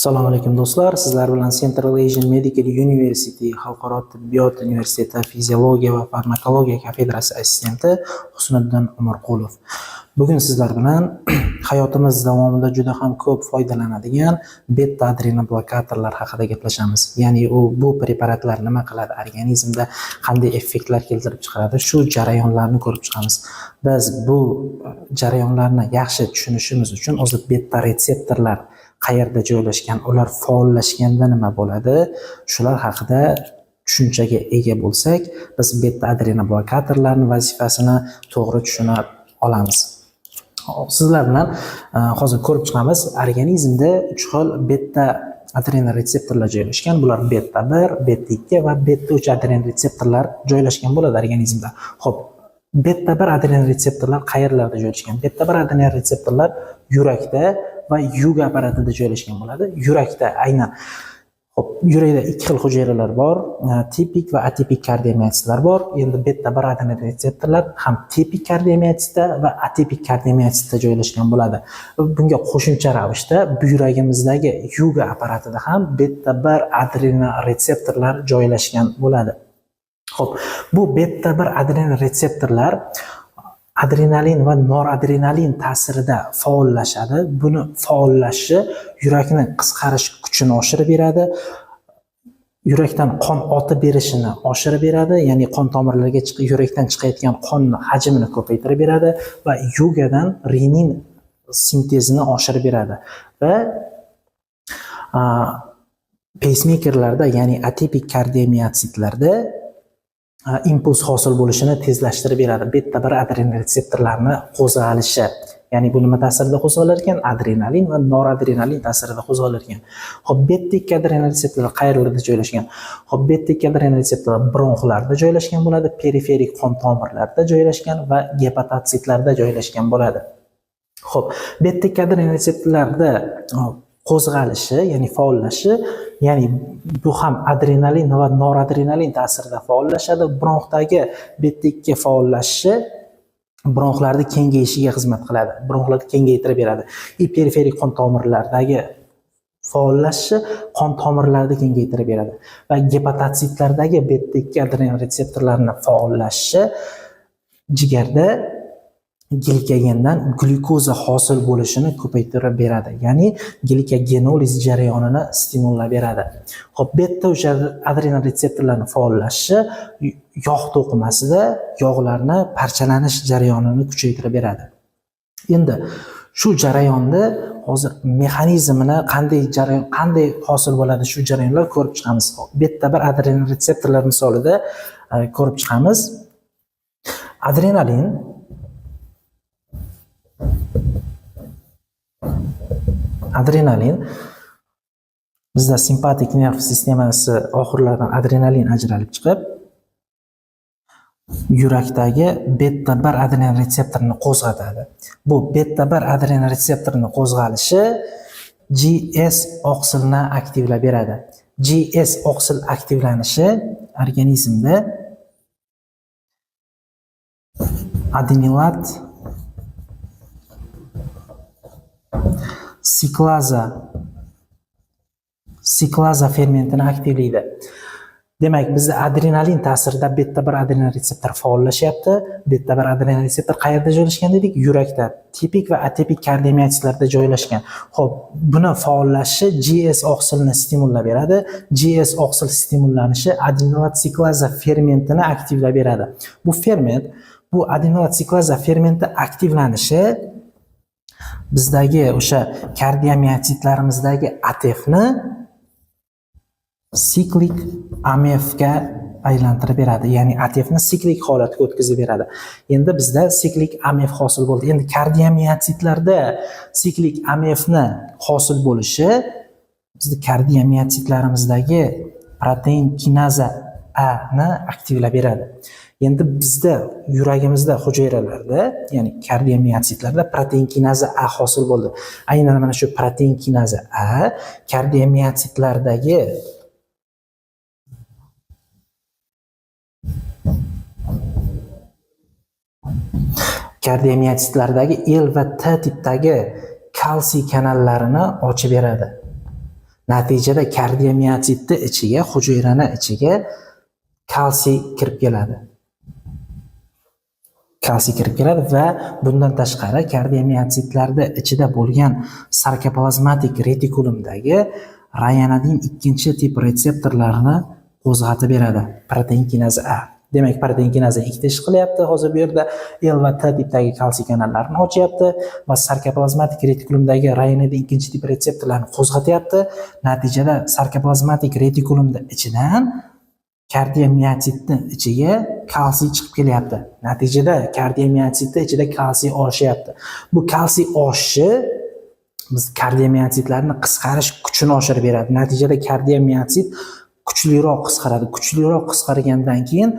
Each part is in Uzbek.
Assalomu alaykum do'stlar. Sizlar bilan Central Asian Medical University Xalqaro tibbiyot universiteti fiziologiya va farmakologiya kafedrasi assistenti Husniddin Umarqulov. Bugun sizlar bilan hayotimiz davomida juda ham ko'p foydalanadigan beta adrenoblokatorlar haqida gaplashamiz. Ya'ni bu preparatlar nima qiladi, organizmda qanday effektlar keltirib chiqaradi, shu jarayonlarni ko'rib chiqamiz. Biz bu jarayonlarni yaxshi tushunishimiz uchun o'zi beta retseptorlar qayerda joylashgan, ular faollashganda nima bo'ladi, shular haqida tushunchaga ega bo'lsak, biz beta adrenoblokatorlarning vazifasini to'g'ri tushuna olamiz. Sizlar bilan hozir ko'rib chiqamiz, organizmda 3 xil beta adrenoretseptorlar joylashgan. Bular beta 1, beta 2 va beta 3 adrenoretseptorlar joylashgan bo'ladi organizmda. Xo'p, beta 1 adrenoretseptorlar qayerlarda joylashgan? Beta 1 adrenoretseptorlar yurakda va yuga apparatida joylashgan bo'ladi. Yurakda aynan, xo'p, yurakda ikki xil hujayralar bor, tipik va atipik kardiomiotitlar bor. Endi beta 1 adrenoretseptorlar ham tipik kardiomiotitda va atipik kardiomiotitda joylashgan bo'ladi. Bunga qo'shimcha ravishda buyragimizdagi yuga apparatida ham beta 1 adrenoretseptorlar joylashgan bo'ladi. Xo'p, bu beta 1 adrenoretseptorlar adrenalin va noradrenalin ta'sirida faollashadi. Buni faollashi yurakni qisqarish kuchini oshirib beradi, yurakdan qon otib berishini oshirib beradi, ya'ni qon tomirlariga yurakdan chiqayotgan qonni hajmini ko'paytirib beradi va yugadan renin sintezini oshirib beradi va pacemakerlarda, ya'ni atipik kardiomiotitlarda impuls hosil bo'lishini tezlashtirib beradi. Beta 1 adrenoretseptorlarni qo'zg'alishi, ya'ni bu nima ta'sirida qo'zg'alar ekan? Adrenalin va noradrenalin ta'sirida qo'zg'alar ekan. Xo'p, beta 2 adrenoretseptorlar qayerlarda joylashgan? Xo'p, beta 2 adrenoretseptorlar bronxlarda joylashgan bo'ladi, periferik qon tomirlarida joylashgan va gepatotsitlarda joylashgan bo'ladi. Xo'p, beta 2 adrenoretseptorlarda qo'zg'alishi, ya'ni faollashi, ya'ni bu ham adrenalin va noradrenalin ta'sirida faollashadi. Bronxdagi beta 2 faollashishi bronxlarni kengayishiga xizmat qiladi. Bronxlarni kengaytirib beradi. И periferik qon tomirlardagi faollashishi qon tomirlarini kengaytirib beradi. Va gepatotsitlardagi beta 2 adrenoretseptorlarni faollashishi jigarda glikogendan glyukoza hosil bo'lishini ko'paytirib beradi. Ya'ni glikogenoliz jarayonini stimullab beradi. Xo'p, beta 3 adrenoretseptorlarning faollashishi yog' to'qimasida yog'larni parchalanish jarayonini kuchaytirib beradi. Endi shu jarayonda hozir mexanizmini qanday jarayon, qanday hosil bo'ladi shu jarayonlar ko'rib chiqamiz. Beta 1 adrenoretseptorlar misolida ko'rib chiqamiz. Adrenalin bizda simpatik nerv sistemasi oxirlaridan adrenalin ajralib chiqib, yurakdagi beta 1 adrenoretseptorini qo'zg'atadi. Bu beta 1 adrenoretseptorini qo'zg'alishi GS oqsilni aktivlab beradi. GS oqsil aktivlanishi organizmda adenilat siklaza fermentini aktivlaydi. Demak, bizda adrenalin ta'sirida beta 1 adrenoretseptor faollashyapti. Beta 1 adrenoretseptor qayerda joylashgan dedik? Yurakda, tipik va atipik kardiomiotitlarda joylashgan. Xo'p, buni faollashishi GS oqsilini stimullab beradi. GS oqsil stimullanishi adenilat siklaza fermentini aktivlab beradi. Bu ferment, bu adenilat siklaza fermenti aktivlanishi bizdagi o'sha kardiomiotitlarimizdagi ATFni siklik AMFga aylantirib beradi. Ya'ni ATFni siklik holatga o'tkazib beradi. Endi bizda siklik AMF hosil bo'ldi. Endi kardiomiotitlarda siklik AMFni hosil bo'lishi bizni kardiomiotitlarimizdagi protein kinaza A ni aktivlab beradi. Endi bizda yuragimizda hujayralarda, ya'ni kardiomiotitlarda protein kinaza A hosil bo'ldi. Aynan mana shu protein kinaza A kardiomiotitlardagi L va T tipdagi kalsiy kanallarini ochib beradi. Natijada kardiomiotitni ichiga, hujayrani ichiga kalsiy kirib keladi. Kalsiy kirib keladi va bundan tashqari kardiomiotitlarda ichida bo'lgan sarkoplazmatik retikulumdagi rayanadin ikkinchi tip retseptorlarini qo'zg'atib beradi protein kinaza A. Demak, protein kinaza ikkita ish qilyapti hozir bu yerda. L va T tipdagi kalsiy kanallarini ochyapti va sarkoplazmatik retikulumdagi rayanadin ikkinchi tip retseptorlarini qo'zg'atyapti. Natijada sarkoplazmatik retikulumda ichidan kardiomiotitni ichiga kalsiy chiqib kelyapti. Natijada kardiomiotitni ichida kalsiy oshyapti. Bu kalsiy oshishi biz kardiomiotitlarni qisqarish kuchini oshirib beradi. Natijada kardiomiotit kuchliroq qisqaradi. Kuchliroq qisqargandan keyin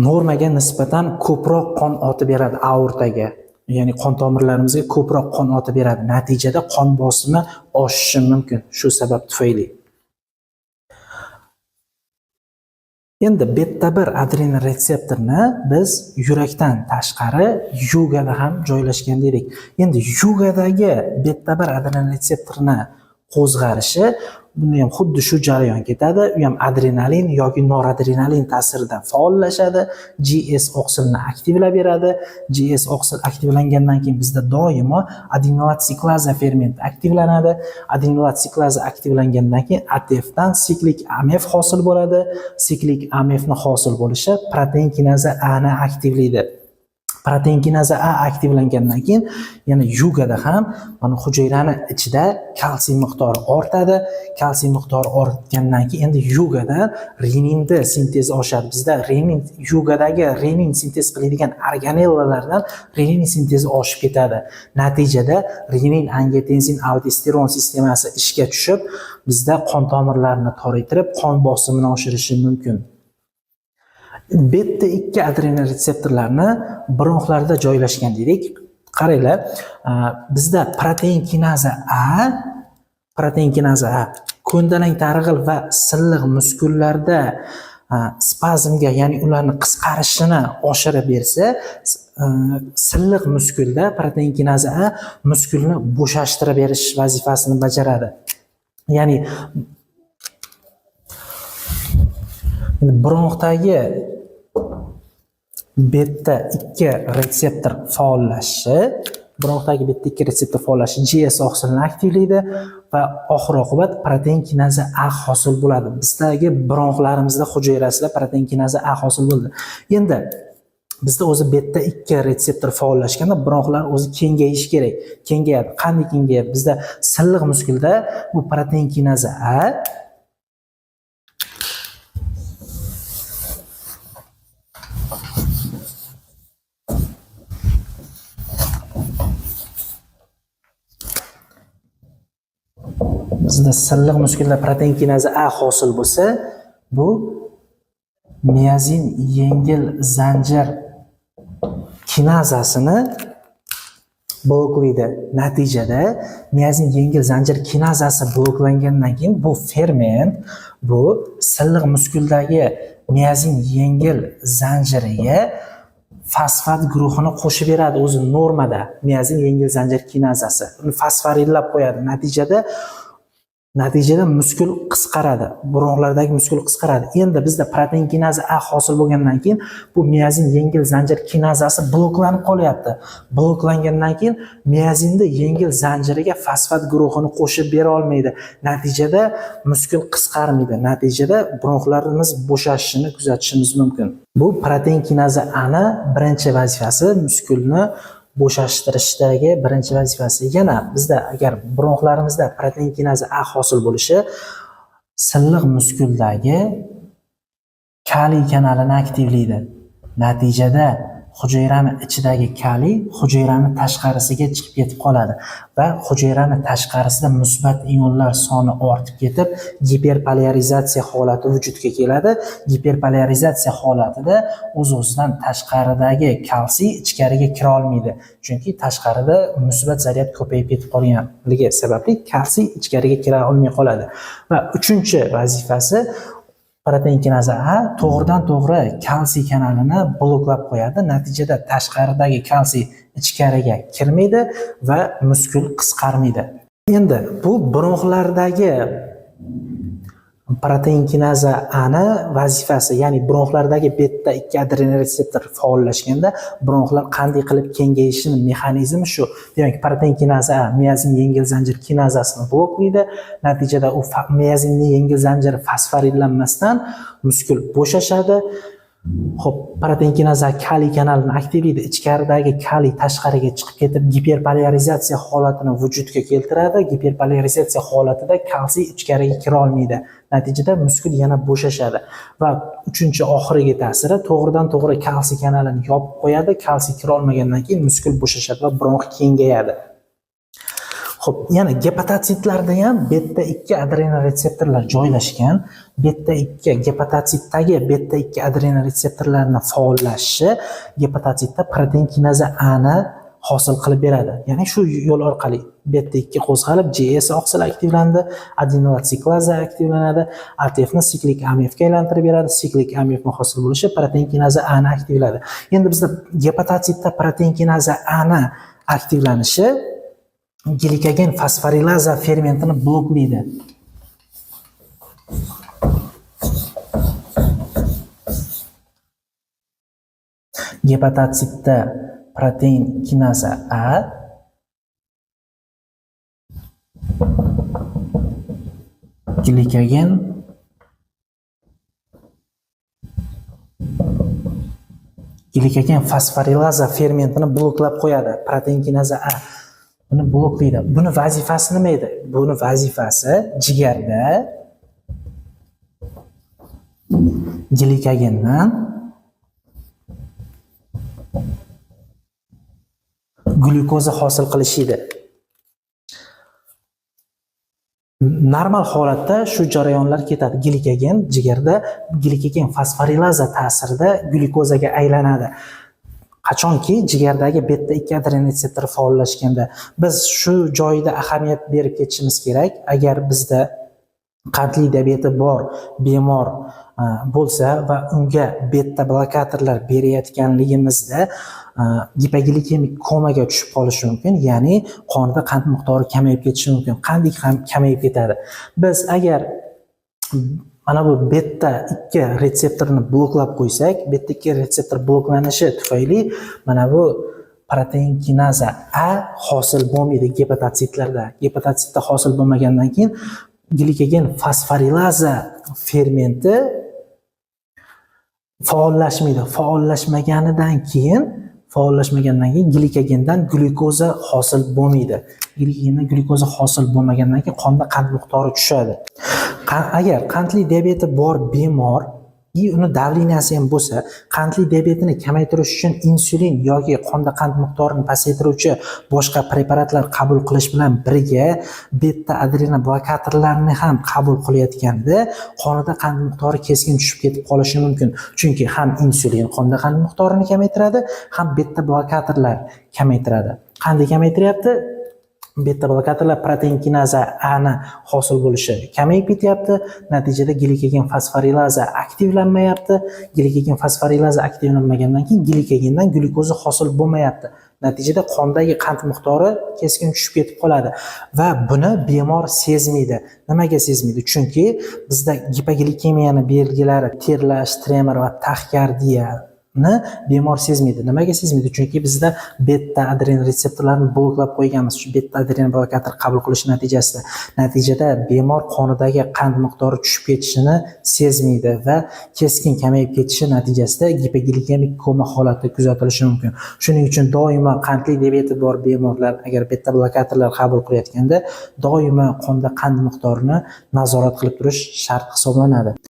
normaga nisbatan ko'proq qon otib beradi aortaga. Ya'ni qon tomirlarimizga ko'proq qon otib beradi. Natijada qon bosimi oshishi mumkin shu sabab tufayli. Endi beta 1 adrenoretseptorni biz yurakdan tashqari yugada ham joylashgan dedik. Endi yugadagi beta 1 adrenoretseptorni qo'zg'alishi, bunda ham xuddi shu jarayon ketadi. U ham adrenalin yoki noradrenalin ta'sirida faollashadi. GS oqsilni aktivlab beradi. GS oqsil aktivlangandan keyin bizda doimo adenolat siklaza fermenti aktivlanadi. Adenolat siklaza aktivlangandan keyin ATFdan siklik AMF hosil bo'ladi. Siklik AMFni hosil bo'lishi protein kinaza A ni aktivlaydi. Protein kinaza A aktivlangandan keyin yana yugada ham mana hujayrani ichida kalsiy miqdori ortadi. Kalsiy miqdori ortgandan keyin endi yugada reninni sintezi oshadi. Bizda renin, yugadagi renin sintez qiladigan organellalardan renin sintezi oshib ketadi. Natijada renin angiotenzin aldosteron sistemasi ishga tushib, bizda qon tomirlarini toraytirib, qon bosimini oshirishi mumkin. Beta 2 adrenoretseptorlarni bronxlarda joylashgan dedik. Qaranglar, bizda protein kinaza A ko'ndalang targ'il va silliq muskullarda spazmga, ya'ni ularni qisqarishini oshirib bersa, silliq muskulda protein kinaza A muskulni bo'shashtirib berish vazifasini bajaradi. Ya'ni bronxdagi beta 2 retseptor faollashishi, bronxdagi beta 2 retseptor faollashi GS oqsilini aktivlaydi va oxir oqibat protein kinaza A hosil bo'ladi. Bizdagi bronxlarimizda hujayrasida protein kinaza A hosil bo'ldi. Endi bizda o'zi beta 2 retseptor faollashganda bronxlar o'zi kengayishi kerak. Kengayadi. Qanday kengayadi? Bizda silliq muskulda bu protein kinaza A bizda silliq muskulda protein kinaza A hosil bo'lsa, bu miozin yengil zanjir kinazasini bloklaydi. Natijada miozin yengil zanjir kinazasi bloklangandan keyin bu ferment, bu silliq muskuldagi miozin yengil zanjiriga fosfat guruhini qo'shib beradi o'zi normada miozin yengil zanjir kinazasi. Uni fosforillab qo'yadi. Natijada muskul qisqaradi, bronxlardagi muskul qisqaradi. Endi bizda protein kinaza A hosil bo'lgandan keyin bu miozin yengil zanjir kinazasi bloklanib qolyapti. Bloklangandan keyin miozinni yengil zanjiriga fosfat guruhini qo'shib bera olmaydi. Natijada muskul qisqarmaydi. Natijada bronxlarimiz bo'shashishini kuzatishimiz mumkin. Bu protein kinaza A ni birinchi vazifasi muskulni bo'shashtirishdagi birinchi vazifasi. Yana bizda agar bronxlarimizda protein kinaza A hosil bo'lishi silliq muskuldagi kaliy kanalini aktivlaydi. Natijada hujayrani ichidagi kaliy hujayrani tashqarisiga chiqib ketib qoladi va hujayrani tashqarisida musbat ionlar soni ortib ketib, giperpolyarizatsiya holati vujudga keladi. Giperpolyarizatsiya holatida o'z-o'zidan tashqaridagi kalsiy ichkariga kira olmaydi. Chunki tashqarida musbat zaryad ko'payib ketib qolganligi sababli kalsiy ichkariga kira olmay qoladi. Va uchinchi vazifasi protein kinaza A to'g'ridan to'g'ri kalsiy kanalini bloklab qo'yadi. Natijada tashqaridagi kalsiy ichkariga kirmaydi va muskul qisqarmaydi. Endi bu bronxlardagi protein kinaza A ni vazifasi, ya'ni bronxlardagi beta 2 adrenoretseptor faollashganda bronxlar qanday qilib kengayishini mexanizmi shu. Demak, protein kinaza A miozin yengil zanjir kinazasini bloklaydi. Natijada u miozinning yengil zanjiri fosforillanmasdan muskul bo'shashadi. Xo'p, protein kinaza kaliy kanalini aktivlaydi. Ichkaridagi kaliy tashqariga chiqib ketib giperpolyarizatsiya holatini vujudga keltiradi. Giperpolyarizatsiya holatida kalsiy ichkariga kira olmaydi. Natijada muskul yana bo'shashadi. Va uchinchi oxirgi ta'siri to'g'ridan to'g'ri kalsiy kanalini yopib qo'yadi. Kalsiy kira olmagandan keyin muskul bo'shashadi va bronx kengayadi. Xo'p, yana gepatotsitlarda ham beta 2 adrenoretseptorlar joylashgan. Beta 2 gepatotsitdagi beta 2 adrenoretseptorlarni faollashishi gepatotsitda protein kinaza A ni hosil qilib beradi. Ya'ni shu yo'l orqali beta 2 qo'zg'alib GS oqsil aktivlandi, adenilasiklaza aktivlanadi, ATFni siklik AMFga aylantirib beradi, siklik AMFni hosil bo'lishi protein kinaza A ni aktivladi. Endi bizda gepatotsitda protein kinaza A ni aktivlanishi glikogen fosforilaza fermentini bloklaydi. Gepatotsitda protein kinaza A glikogen fosforilaza fermentini bloklab qo'yadi. Protein kinaza A buni bloklaydi. Buni vazifasi nima edi? Buni vazifasi jigarda glikogendan glyukoza hosil qilish edi. Normal holatda shu jarayonlar ketadi. Glikogen jigarda glikogen fosforilaza ta'sirida glyukozaga aylanadi. Qachonki jigardagi beta 2 adrenoretseptor faollashganda biz shu joyida ahamiyat berib ketishimiz kerak. Agar bizda qandli diabeti bor bemor bo'lsa va unga beta blokatorlar berayotganligimizda gipoglikemik komaga tushib qolishi mumkin, ya'ni qonida qand miqdori kamayib ketishi mumkin. Qandlik ham kamayib ketadi. Biz agar mana bu beta 2 retseptorini bloklab qo'ysak, beta 2 retseptor bloklanishi tufayli mana bu protein kinaza A hosil bo'lmaydi gepatotsitlarda. Gepatotsitda hosil bo'lmagandan keyin glikogen fosforilaza fermenti faollashmaydi. Faollashmaganidan keyin glikogendan glyukoza hosil bo'lmaydi. Glikogendan glyukoza hosil bo'lmagandan keyin qonda qand miqdori tushadi. Agar qandli diabeti bor bemor uni davleniyasi ham bo'lsa, qandli diabetini kamaytirish uchun insulin yoki qonda qand miqdorini pasaytiruvchi boshqa preparatlar qabul qilish bilan birga beta adrenoblokatorlarni ham qabul qilayotganda qonida qand miqdori keskin tushib ketib qolishi mumkin. Chunki ham insulin qonda qand miqdorini kamaytiradi, ham beta blokatorlar kamaytiradi. Qanday kamaytiryapti? Beta blokatorlar protein kinaza A ni hosil bo'lishi kamayib ketyapti. Natijada glikogen fosforilaza aktivlanmayapti. Glikogen fosforilaza aktivlanmagandan keyin glikogendan glyukoza hosil bo'lmayapti. Natijada qondagi qand miqdori keskin tushib ketib qoladi va buni bemor sezmaydi. Nimaga sezmaydi? Chunki bizda gipoglikemiyani belgilari terlash, tremor va taxikardiya bemor sezmaydi. Nimaga sezmaydi? Chunki bizda beta adrenoretseptorlarni bloklab qo'yganmiz. Shu beta adrenoblokator qabul qilish natijasida. Natijada bemor qonidagi qand miqdori tushib ketishini sezmaydi va keskin kamayib ketishi natijasida gipoglikemik koma holati kuzatilishi mumkin. Shuning uchun doimo qandli diabeti bor bemorlar agar beta blokatorlar qabul qilayotganda doimo qonda qand miqdorini nazorat qilib turish shart hisoblanadi.